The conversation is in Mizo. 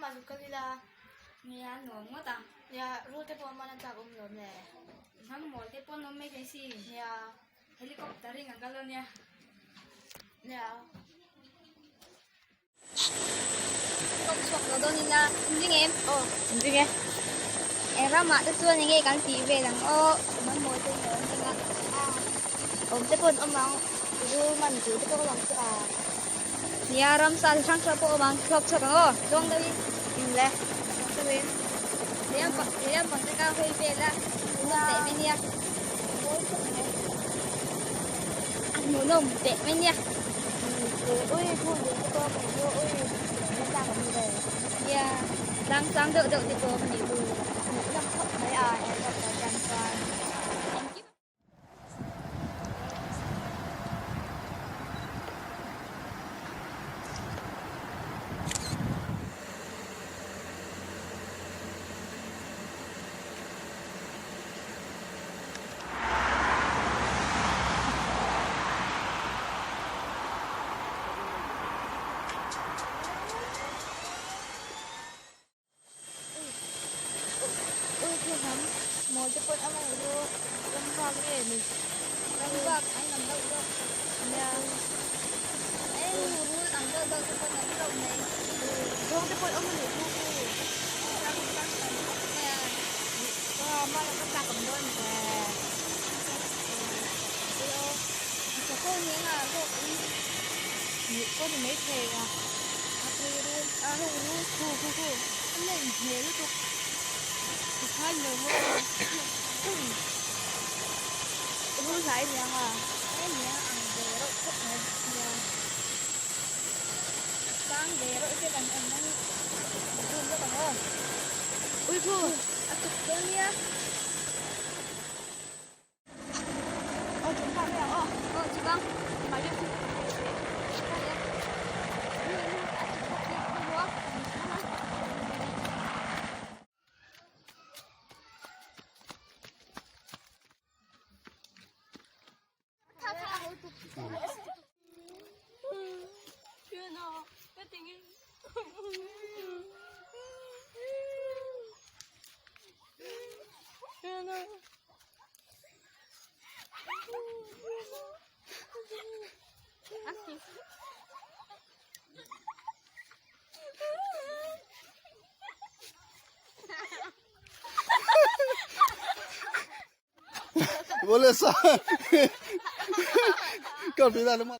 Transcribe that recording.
Ramah zuk kal ila. Nia nuam ngawt ang. Nia rul te pawh man a tlak awm lo le. Hnam mawl te pawh an awm mai thei si. Nia. Helicopter in kan kal dawn nia. Nia. Kawng chhuak lo dawn ila in ring em? Aw in ring e. Eng ramah te chuan enge kan tih vel ang aw hnam mawl te in awm ring a. Awm te pawh an awm ang rul man tur te pawh awm ang chu a. Nia ramsa chi hrang hrang pawh awm ang thlawk chhuak ang aw zawng deuh in. In le zawng deuh in. Lehlam pang lehlam pang te kha hawi vel a hmuhnawm teh mai nia. Mawi khawp mai. A hmuhnawm teh mai nia. Ui thu lian te pawh a hmuh chu ui na tlak an ni ve. Nia tlang sang deuh deuh te pawh a hmuh chu. Hmuhnawm khawp mai a helicopter tan chuan. Ui khi hnam mawl te pawh a ni chu ram vak nge ni ram vak an lam deuh deuh nia eng rul ang deuh deuh te pawh an awm mai zawng te pawh awm a nih chu ram hrang tam khawp mai a aw mah ka chak awm dawn ve chapo nia nga zawk in nih pawh ni maithei a a phei rul a ho rul khu khu khu a len hmel lutuk tikhan lo maw rul hlai nia nga e nia ang ve reuh khawp mai nia sang ve reuh te kan awm ang zoom lawk ang aw ui khu a tuk dawn nia. Aw chung pa mai ang aw. Aw chuk ang. Mai deuh chu. Boleh sa. Kau bila lemah.